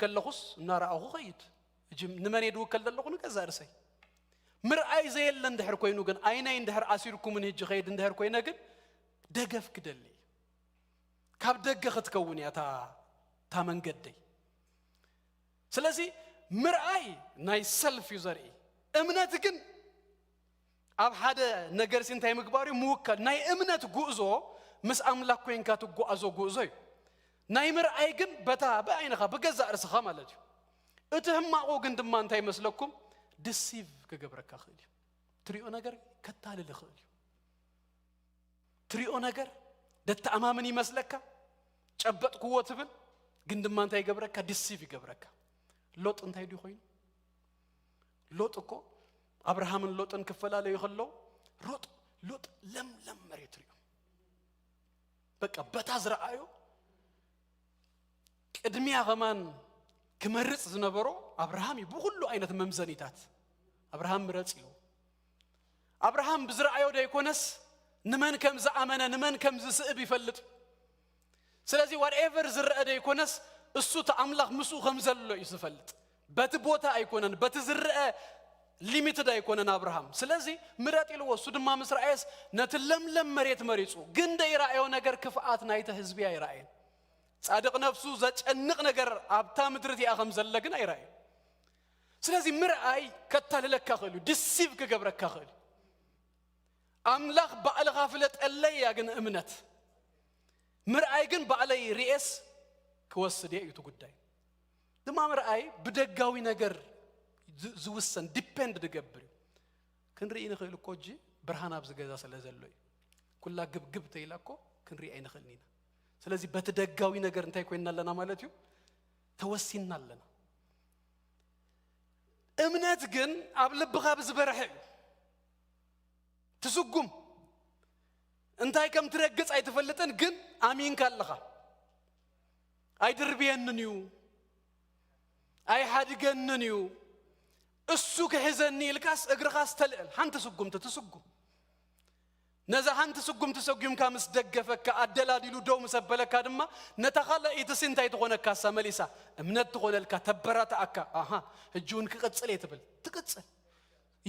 ከለኹስ እናረኣኹ ኸይድ። እጂ ንመን እየ ድውከል ዘለኹ? ንገዛእ ርእሰይ። ምርኣይ ዘየለ እንድሕር ኮይኑ ግን፣ ዓይነይ እንድሕር ኣሲርኩምኒ፣ እጂ ኸይድ እንድሕር ኮይነ ግን፣ ደገፍ ክደሊ እየ። ካብ ደገ ክትከውን እያ እታ፣ እታ መንገደይ። ስለዚ ምርኣይ ናይ ሰልፍ እዩ ዘርኢ። እምነት ግን ኣብ ሓደ ነገር ሲ እንታይ ምግባር እዩ? ምውካል። ናይ እምነት ጉዕዞ ምስ ኣምላኽ ኮይንካ ትጓዓዞ ጉዕዞ እዩ። ናይ ምርኣይ ግን በታ ብዓይንኻ ብገዛእ ርእስኻ ማለት እዩ። እቲ ህማቑ ግን ድማ እንታይ ይመስለኩም? ድሲቭ ክገብረካ ክእል እዩ። ትሪኦ ነገር ከታልል ይኽእል እዩ። ትሪኦ ነገር ደተኣማምን ይመስለካ፣ ጨበጥክዎ ትብል፣ ግን ድማ እንታይ ይገብረካ? ድሲቭ ይገብረካ። ሎጥ እንታይ ድዩ ኮይኑ? ሎጥ እኮ ኣብርሃምን ሎጥን ክፈላለዩ ከለዉ ሎጥ ሎጥ ለምለም መሬት ሪኦ፣ በቃ በታ ዝረኣዮ ቅድሚያ ኸማን ክመርጽ ዝነበሮ ኣብርሃም እዩ። ብኹሉ ዓይነት መምዘኒታት ኣብርሃም ምረጽ ኢሉ። ኣብርሃም ብዝረኣዮ ደይኮነስ ንመን ከም ዝኣመነ ንመን ከም ዝስእብ ይፈልጥ እዩ። ስለዚ ዋትኤቨር ዝረአ ደይኮነስ እሱ እቲ ኣምላኽ ምስኡ ከም ዘሎ እዩ ዝፈልጥ። በቲ ቦታ ኣይኮነን፣ በቲ ዝረአ ሊሚትድ ኣይኮነን ኣብርሃም። ስለዚ ምረጥ ኢልዎ፣ እሱ ድማ ምስ ረኣየስ ነቲ ለምለም መሬት መሪጹ። ግን ደይረኣዮ ነገር ክፍኣት ናይቲ ህዝቢ ኣይረኣየን። ጻድቕ ነፍሱ ዘጨንቕ ነገር ኣብታ ምድሪ እቲኣ ከም ዘለ ግን ኣይረኣየን። ስለዚ ምርኣይ ከታልለካ ክእል እዩ፣ ድሲቭ ክገብረካ ክእል እዩ። ኣምላኽ ባዕልኻ ፍለጠለይ እያ ግን እምነት። ምርኣይ ግን ባዕለይ ርኤስ ክወስድ እየ እዩ እቲ ጉዳይ። ድማ ምርኣይ ብደጋዊ ነገር ዝ-፣ ዝውሰን፣ ዲፔንድ ዝገብር እዩ። ክንርኢ ንኽእል እኮ እጂ ብርሃን ኣብዚ ገዛ ስለ ዘሎ እዩ። ኩላ ግብግብ ተኢላ እኮ ክንርኢ ኣይንኽእልን ኢና። ስለዚ በቲ ደጋዊ ነገር እንታይ ኮይንና ኣለና ማለት እዩ? ተወሲንና ኣለና። እምነት ግን ኣብ ልብኻ ብዝበርሐ እዩ። ትስጉም። እንታይ ከም ትረግጽ ኣይትፈልጥን፣ ግን ኣሚንካ ኣለኻ። ኣይድርብየንን እዩ፣ ኣይሓድገንን እዩ፣ እሱ ክሕዘኒ ኢልካስ እግርኻስ ተልዕል። ሓንቲ ስጉምቲ ትስጉም። ነዛ ሓንቲ ስጉምቲ ሰጉምካ ምስ ደገፈካ፣ ኣደላዲሉ ደው ምስ ኣበለካ ድማ፣ ነታ ካልኣይቲ ሲ እንታይ ትኾነካሳ መሊሳ? እምነት ትኾነልካ፣ ተበራትኣካ። ኣሃ፣ ሕጂ እውን ክቕጽል እየ ትብል፣ ትቕጽል።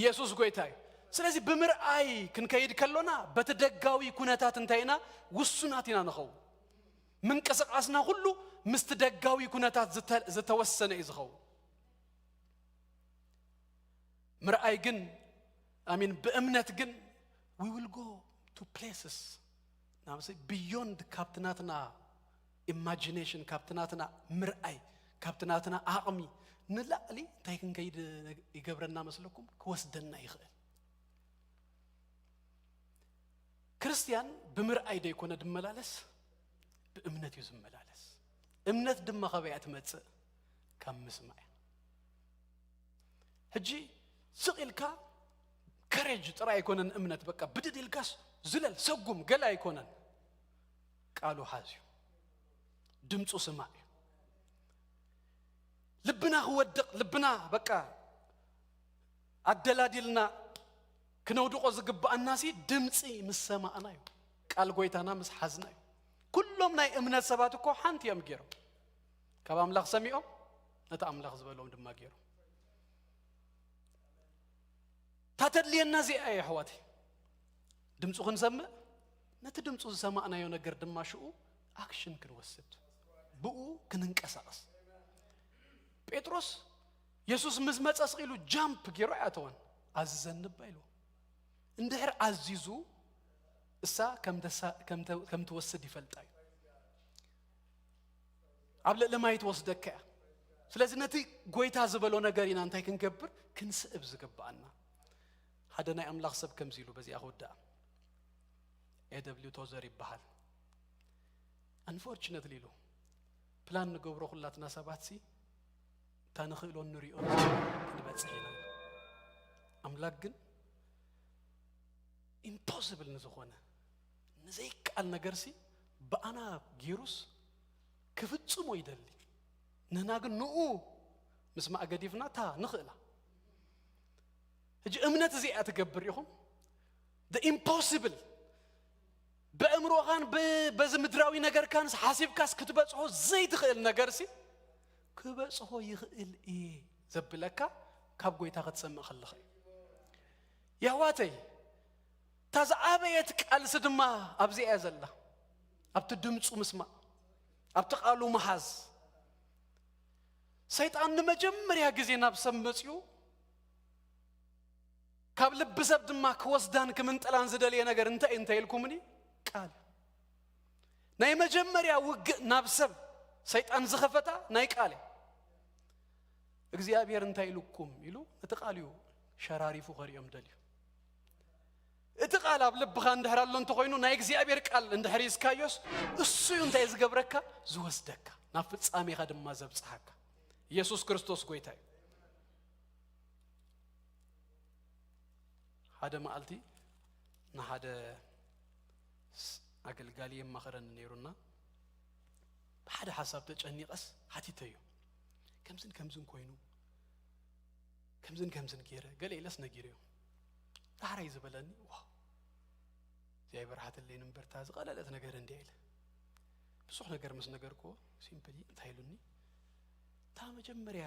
ኢየሱስ ጎይታ እዩ። ስለዚ ብምርኣይ ክንከይድ ከሎና፣ በቲ ደጋዊ ኩነታት እንታይ ኢና? ውሱናት ኢና ንኸውን። ምንቅስቓስና ኩሉ ምስቲ ደጋዊ ኩነታት ዝተ-፣ ዝተወሰነ እዩ ዝኸውን። ምርኣይ ግን፣ ኣሚን፣ ብእምነት ግን we will go to places፣ ናብዚ ብዮንድ ካብቲ ናትና ኢማጂኔሽን፣ ካብቲ ናትና ምርኣይ፣ ካብቲ ናትና ዓቕሚ ንላዕሊ እንታይ ክንከይድ ይገብረና መስለኩም? ክወስደና ይኽእል። ክርስትያን ብምርኣይ ደይኮነ ድመላለስ፣ ብእምነት እዩ ዝመላለስ። እምነት ድማ ካበይ እያ ትመጽእ? ካብ ምስማዕ እያ። ሕጂ ስቕ ኢልካ ከሬጅ ጥራይ ኣይኮነን እምነት፣ በቃ ብድድ ኢልካስ ዝለል ሰጉም ገለ ኣይኮነን። ቃሉ ሓዝ እዩ፣ ድምፁ ስማዕ እዩ። ልብና ክወድቕ፣ ልብና በቃ ኣደላዲልና ክነውድቆ ዝግብኣና ሲ ድምፂ ምስ ሰማዕና እዩ፣ ቃል ጎይታና ምስ ሓዝና እዩ። ኩሎም ናይ እምነት ሰባት እኮ ሓንቲ እዮም ገይሮም፣ ካብ ኣምላኽ ሰሚዖም ነቲ ኣምላኽ ዝበሎም ድማ ገይሮም። እታ ተድልየና እዚኣ እያ ኣሕዋተይ። ድምፁ ክንሰምዕ፣ ነቲ ድምፁ ዝሰማዕናዮ ነገር ድማ ሽኡ ኣክሽን ክንወስድ፣ ብኡ ክንንቀሳቐስ። ጴጥሮስ የሱስ ምስ መጸ ስቕ ኢሉ ጃምፕ ገይሩ ኣይኣተወን። ኣዝዘኒ እባ ኢልዎ። እንድሕር ኣዚዙ እሳ ከም ደሳ-፣ ከም ተ-፣ ከም ትወስድ ይፈልጣ እዩ። ኣብ ልዕሊ ማይ ትወስደካ እያ። ስለዚ ነቲ ጎይታ ዝበሎ ነገር ኢና እንታይ ክንገብር? ክንስእብ ዝግብኣና። ሓደ ናይ ኣምላኽ ሰብ ከምዚ ኢሉ በዚኣ ክውድኣ። ኤ ደብሊው ቶዘር ይበሃል። ኣንፎርቹነትሊ ኢሉ ፕላን ንገብሮ ኩላትና ሰባት ሲ እታ ንኽእሎ ንሪኦ ክንበጽሕ ኢና። ኣምላክ ግን ኢምፖስብል ንዝኾነ ንዘይከኣል ነገር ሲ ብኣና ገይሩስ ክፍጽሞ ይደሊ። ንህና ግን ንኡ ምስማዕ ገዲፍና እታ ንኽእላ። ሕጂ እምነት እዚኣ ትገብር ኢኹም። The impossible። ብኣእምሮኻን ብ-፣ በዚ ምድራዊ ነገርካንስ ሓሲብካስ ክትበጽሖ ዘይትኽእል ነገር ሲ፣ ክ-፣ ክበጽሖ ይኽእል እየ ዘብለካ ካብ ጎይታ ክትሰምዕ ከለኻ እዩ። የሕዋተይ፣ እታ ዝዓበየት ቃልሲ ድማ ኣብዚኣ እያ ዘላ። ኣብቲ ድምፁ ምስማዕ፣ ኣብቲ ቃሉ ምሓዝ። ሰይጣን ንመጀመርያ ግዜ ናብ ሰብ መፅዩ ካብ ልቢ ሰብ ድማ ክወስዳን ክምንጠላን ዝደልየ ነገር እንታይ እንታይ ኢልኩምኒ? ቃል። ናይ መጀመርያ ውግእ ናብ ሰብ ሰይጣን ዝኸፈታ ናይ ቃል እያ። እግዚኣብሔር እንታይ ኢሉኩም ኢሉ እቲ ቃል እዩ ሸራሪፉ ከርእዮም ደልዩ። እቲ ቃል ኣብ ልብኻ እንድሕር ኣሎ እንተኾይኑ፣ ናይ እግዚኣብሔር ቃል እንድሕር ሒዝካዮስ፣ እሱ እዩ እንታይ ዝገብረካ? ዝወስደካ፣ ናብ ፍጻሜኻ ድማ ዘብጽሓካ። ኢየሱስ ክርስቶስ ጎይታ እዩ። ሓደ መዓልቲ ንሓደ ስ-፣ ኣገልጋሊ የማኸረኒ ነይሩና፣ ብሓደ ሓሳብ ተጨኒቐስ ሓቲተዮ። ከምዝን ከምዝን ኮይኑ፣ ከምዝን ከምዝን ገይረ፣ ገለ ኢለስ ነጊረዮ። ዳሕራይ ዝበለኒ፣ ዋው፣ እግዚኣብሔር ሓተለይን እምበርታ ዝቐለለት ነገር እንድያ ኢለ። ብዙሕ ነገር ምስ ነገርክዎ፣ ሲምፕሊ እንታይ ኢሉኒ? እታ መጀመርያ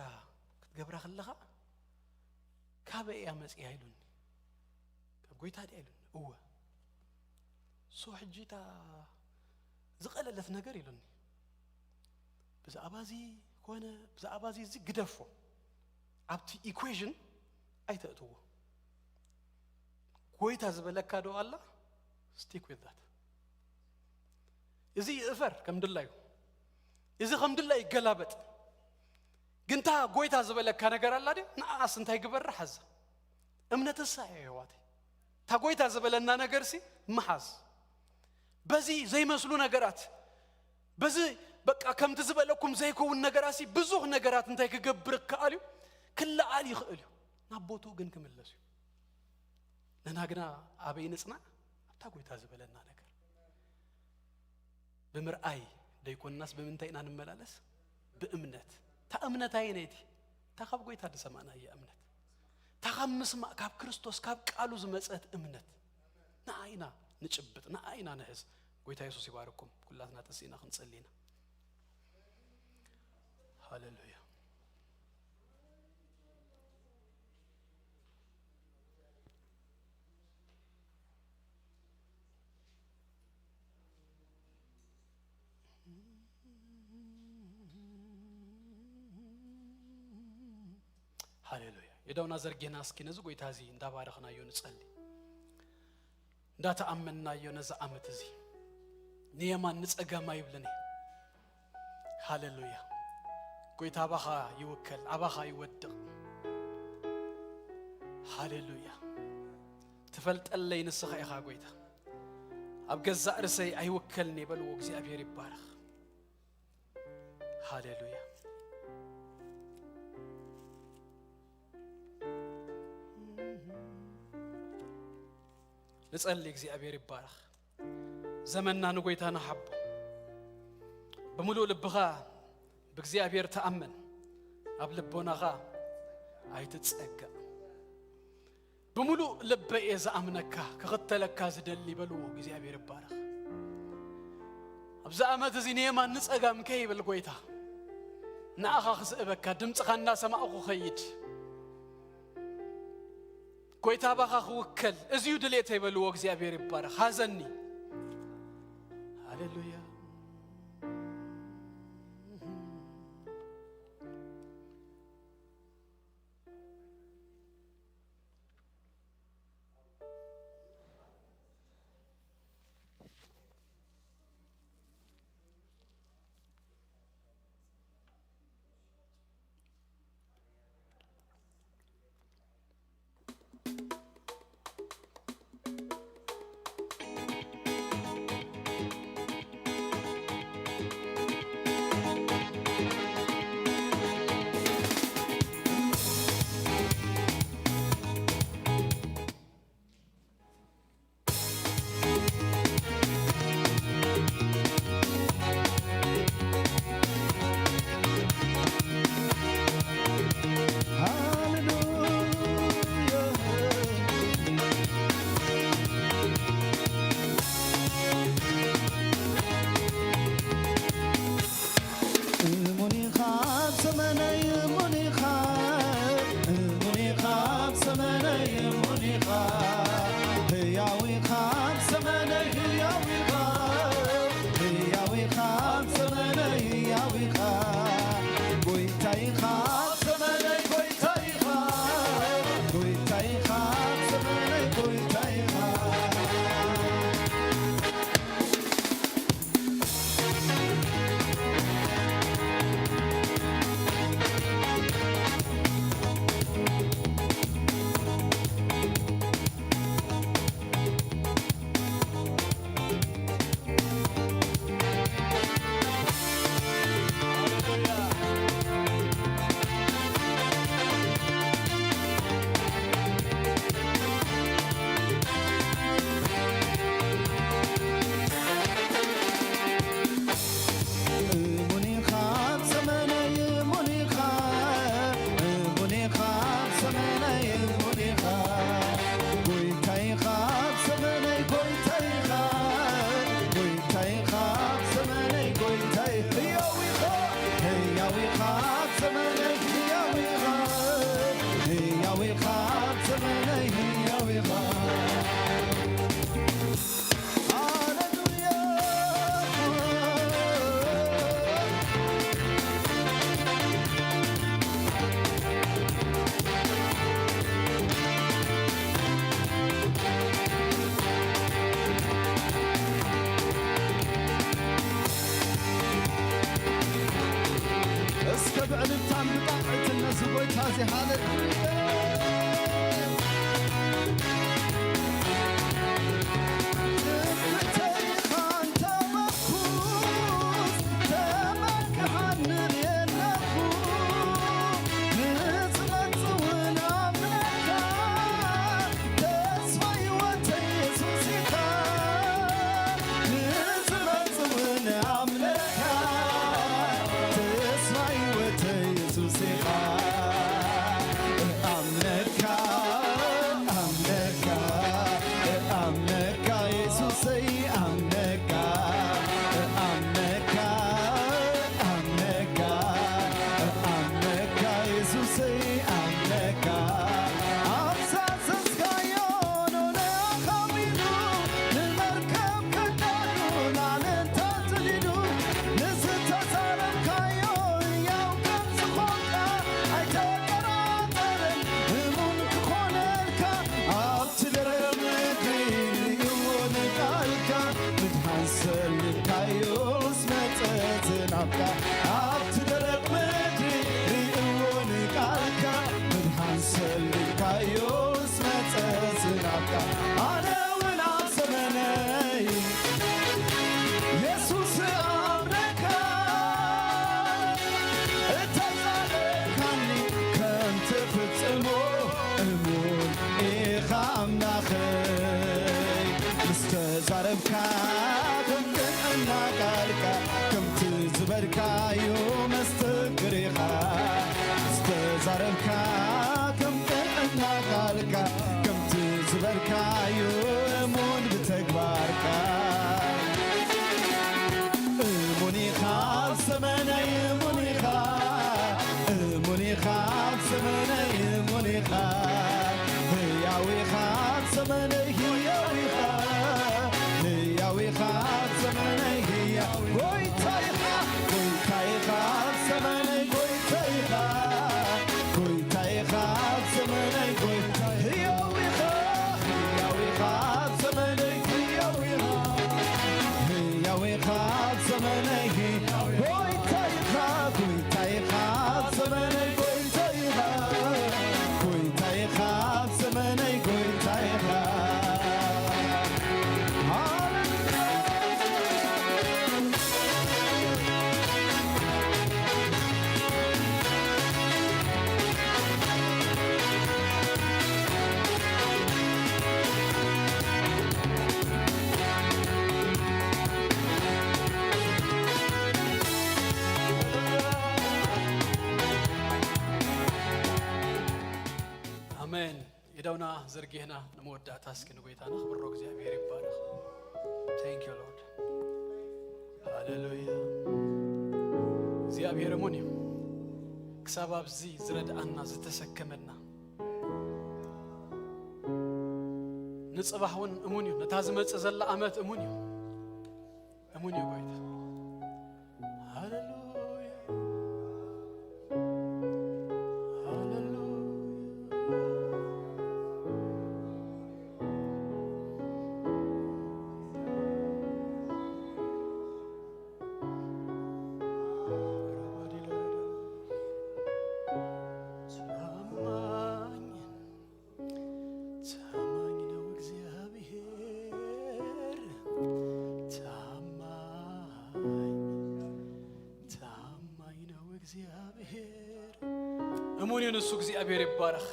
ክትገብራ ከለኻ፣ ካበይ እያ መጺኣ ኢሉኒ። ካብ ጎይታ ድያ ኢሉኒ። እወ። ሶ ሕጂ እታ ዝቐለለት ነገር ኢሉኒ። ብዛዕባ እዚ ኮነ፣ ብዛዕባ እዚ፣ እዚ ግደፎ። ኣብቲ ኢኩዌሽን ኣይተእትዎ። ጎይታ ዝበለካ ዶ ኣላ? ስቲክ ዊዝ ዛት። እዚ ይእፈር ከም ድላዩ፣ እዚ ከም ድላዩ ይገላበጥ። ግን እታ ጎይታ ዝበለካ ነገር ኣላ ድያ? ንኣስ እንታይ ግበር? ሓዛ። እምነት እሳ እያ የሕዋተይ። እታ ጎይታ ዝበለና ነገርሲ ምሓዝ። በዚ ዘይመስሉ ነገራት፣ በዚ በቃ ከምቲ ዝበለኩም ዘይከውን ነገራሲ ብዙሕ ነገራት እንታይ ክገብር ይከኣል እዩ? ክለዓል ይኽእል እዩ። ናብ ቦትኡ ግን ክምለስ እዩ። ንሕና ግና ኣበይ ንጽናዕ? ኣብታ ጎይታ ዝበለና ነገር። ብምርኣይ ደይኮንናስ ብምንታይ ኢና ንመላለስ? ብእምነት። እታ እምነት ኣየነይቲ? እታ ካብ ጎይታ ዝሰማዕናያ እምነት። እታ ካብ ምስማዕ፣ ካብ ክርስቶስ፣ ካብ ቃሉ ዝመጸት እምነት። ንዓ ኢና ንጭብጥ፣ ንዓ ኢና ንሕዝ። ጎይታ የሱስ ይባርኩም። ኩላትና ተሲእና ክንጸሊ ኢና። ሃሌሉያ። ሃሌሉያ። የዳውና ዘርጌና እስኪ ነዚ ጎይታ እዚ እንዳባረኽናዮ ንጸሊ። እንዳተኣመንናዮ ነዚ ዓመት እዚ ንየማን ንጸጋም ኣይብልን እየ። ሃሌሉያ። ጎይታ ኣባኻ ይውከል፣ ኣባኻ ይወድቕ። ሃሌሉያ። ትፈልጠለይ ንስኻ ኢኻ ጎይታ። ኣብ ገዛእ ርእሰይ ኣይውከልኒ በልዎ። እግዚኣብሔር ይባረኽ። ሃሌሉያ። ንጸሊ። እግዚኣብሔር ይባረኽ። ዘመንና ንጎይታ ንሃቦ። ብምሉእ ልብኻ ብእግዚኣብሔር ተኣመን፣ ኣብ ልቦናኻ ኣይትጸጋእ። ብምሉእ ልበይ እየ ዝኣምነካ፣ ክኽተለካ ዝደሊ በልዎ። እግዚኣብሔር ይባረኽ። ኣብዚ ዓመት እዚ ንየማን ንጸጋም ከይብል ጎይታ ንኣኻ ክስእበካ፣ ድምፅኻ እናሰማዕኹ ኸይድ። ጎይታ ባኻ ክውከል፣ እዚ እዩ ድሌተይ በልዎ። እግዚኣብሔር ይባረኽ። ሃዘኒ። ሃሌሉያ። ጣዕትነቱ ጎይታ እዚ ሃሌሉያ። ኣሜን። ኢደውና ዘርጊሕና ንመወዳእታ እስኪ ንጎይታ ነኽብሮ። እግዚኣብሔር ይባረኽ። Thank you Lord። ሃሌሉያ። እግዚኣብሔር እሙን እዩ። ክሳብ ኣብዚ ዝረድኣና ዝተሰከመና ንጽባሕ እውን እሙን እዩ። ነታ ዝመጽእ ዘላ ዓመት እሙን እዩ። እሙን እዩ ጎይታ። ሃሌሉያ። ሃሌሉያ። ታማኝ ታማኝ ነው እግዚአብሔር፣ ታማኝ፣ ታማኝ ነው እግዚአብሔር። እሙን እዩ ንሱ፣ እግዚኣብሔር ይባረኽ።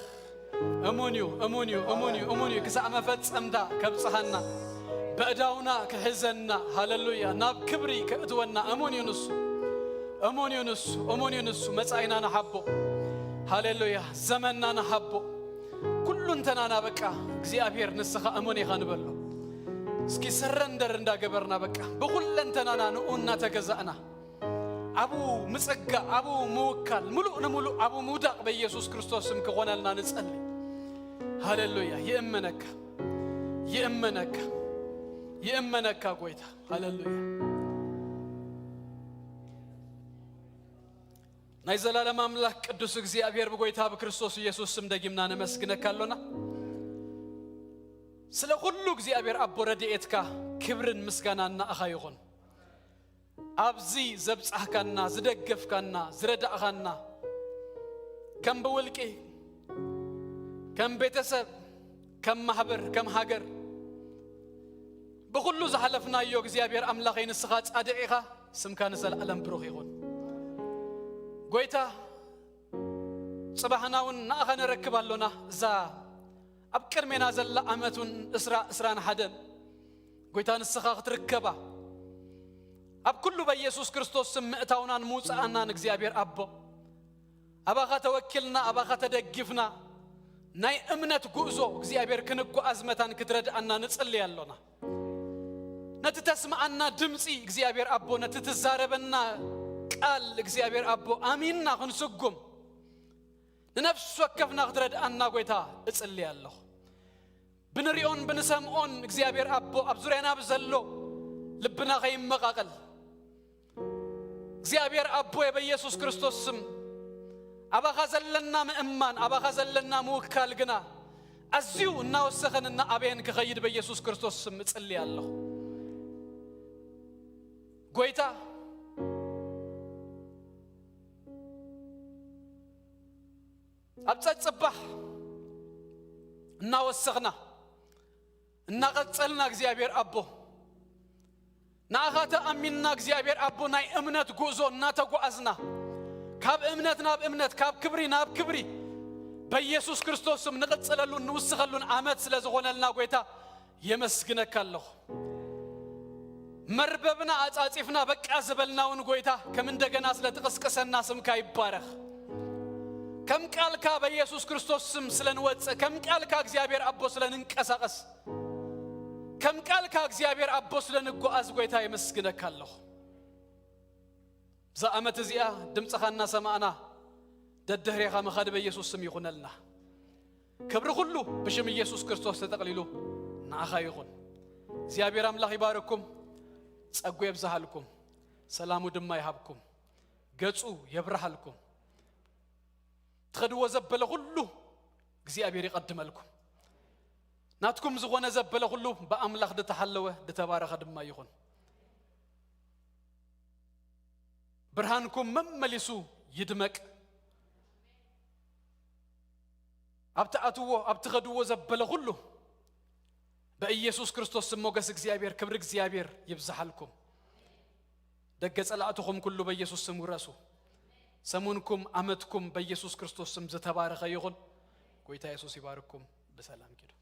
እሙን እዩ፣ እሙን እዩ፣ እሙን እዩ፣ እሙን እዩ። ክሳዕ መፈጸምታ ከብጽሓና፣ በእዳውና ክሕዘና፣ ሃሌሉያ፣ ናብ ክብሪ ከእትወና እሙን እዩ ንሱ። እሙን እዩ ንሱ፣ እሙን እዩ ንሱ። መጻኢና ንሓቦ፣ ሃሌሉያ፣ ዘመንና ንሓቦ። ኩሉ እንተናና በቃ እግዚኣብሔር ንስኻ እሙን ኢኻ ንበሎ። እስኪ ሰረንደር እንዳገበርና በቃ ብኹለንተናና ንኡ እናተገዛእና ኣብኡ ምጽጋእ፣ ኣብኡ ምውካል፣ ምሉእ ንምሉእ ኣብኡ ምውዳቕ በኢየሱስ ክርስቶስ ስም ክኾነልና ንጸሊ። ሃሌሉያ። ይእመነካ፣ ይእመነካ፣ ይእመነካ ጎይታ። ሃሌሉያ። ናይ ዘላለም ኣምላኽ ቅዱስ እግዚኣብሔር ብጎይታ ብክርስቶስ ኢየሱስ ስም ደጊምና ነመስግነካ ኣሎና። ስለ ኩሉ እግዚኣብሔር ኣቦ ረድኤትካ ክብርን ምስጋናን ንኣኻ ይኹን። ኣብዚ ዘብጻሕካና፣ ዝደገፍካና፣ ዝረዳእኻና፣ ከም ብውልቂ፣ ከም ቤተሰብ፣ ከም ማሕበር፣ ከም ሃገር፣ ብኹሉ ዝሓለፍናዮ እግዚኣብሔር ኣምላኸይ ንስኻ ጻድቕ ኢኻ። ስምካ ንዘለኣለም ብሩኽ ይኹን። ጎይታ፣ ጽባሕና እውን ንኣኻ ነረክብ ኣሎና። እዛ ኣብ ቅድሜና ዘላ ዓመት እውን እስራ፣ እስራን ሓደን ጎይታ ንስኻ ክትርከባ ኣብ ኩሉ በኢየሱስ ክርስቶስ ስም ምእታውናን ምውጽኣናን እግዚኣብሔር ኣቦ ኣባኻ ተወኪልና ኣባኻ ተደጊፍና ናይ እምነት ጉዕዞ እግዚኣብሔር ክንጓዓዝ መታን ክትረድኣና ንጽልይ ኣሎና። ነቲ ተስምዓና ድምፂ እግዚኣብሔር ኣቦ ነቲ ትዛረበና ቃል እግዚኣብሔር ኣቦ ኣሚንና ክንስጉም ንነፍሲ ወከፍና ክትረድኣና ጎይታ እጽልይ ኣለኹ። ብንሪኦን ብንሰምዖን እግዚኣብሔር ኣቦ ኣብ ዙርያና ብዘሎ ልብና ከይመቓቐል እግዚኣብሔር ኣቦ በኢየሱስ ክርስቶስ ስም ኣባኻ ዘለና ምእማን ኣባኻ ዘለና ምውካል ግና ኣዝዩ እናወሰኸን እናኣበየን ክኸይድ በኢየሱስ ክርስቶስ ስም እጽልይ ኣለኹ። ጎይታ ኣብ ጸጽባሕ እናወሰኽና እናቐጸልና እግዚኣብሔር ኣቦ ንኣኻ ተኣሚንና እግዚኣብሔር ኣቦ ናይ እምነት ጉዕዞ እናተጓዓዝና ካብ እምነት ናብ እምነት ካብ ክብሪ ናብ ክብሪ በኢየሱስ ክርስቶስ ስም ንቕጽለሉን ንውስኸሉን ዓመት ስለ ዝኾነልና ጎይታ የመስግነካ ኣለኹ። መርበብና ኣጻጺፍና በቃ ዝበልና እውን ጎይታ ከም እንደገና ስለ ትቕስቅሰና ስምካ ይባረኽ። ከም ቃልካ በኢየሱስ ክርስቶስ ስም ስለ ንወጽእ ከም ቃልካ እግዚኣብሔር ኣቦ ስለ ንንቀሳቐስ ከም ቃልካ እግዚኣብሔር ኣቦ ስለ ንጓዓዝ ጎይታ የመስግነካ ኣለኹ። እዛ ዓመት እዚኣ ድምፅኻ እናሰማዕና ደድህሬኻ ምኻድ በኢየሱስ ስም ይኹነልና። ክብሪ ኩሉ ብሽም ኢየሱስ ክርስቶስ ተጠቕሊሉ ንዓኻ ይኹን። እግዚኣብሔር ኣምላኽ ይባርኩም፣ ጸጉ የብዝሃልኩም፣ ሰላሙ ድማ ይሃብኩም፣ ገጹ የብርሃልኩም። ትኸድዎ ዘበለ ኩሉ እግዚኣብሔር ይቐድመልኩም። ናትኩም ዝኾነ ዘበለ ኩሉ ብኣምላኽ ዝተሓለወ ዝተባረኸ ድማ ይኹን። ብርሃንኩም መመሊሱ ይድመቅ። ኣብ ትኣትዎ ኣብ ትኸድዎ ዘበለ ኩሉ በኢየሱስ ክርስቶስ ስም ሞገስ እግዚኣብሔር ክብሪ እግዚኣብሔር ይብዝሓልኩም። ደገ ጸላእትኹም ኩሉ በኢየሱስ ስም ውረሱ። ሰሙንኩም ኣመትኩም በኢየሱስ ክርስቶስ ስም ዝተባረኸ ይኹን። ጎይታ የሱስ ይባርኩም። ብሰላም ኪዱ።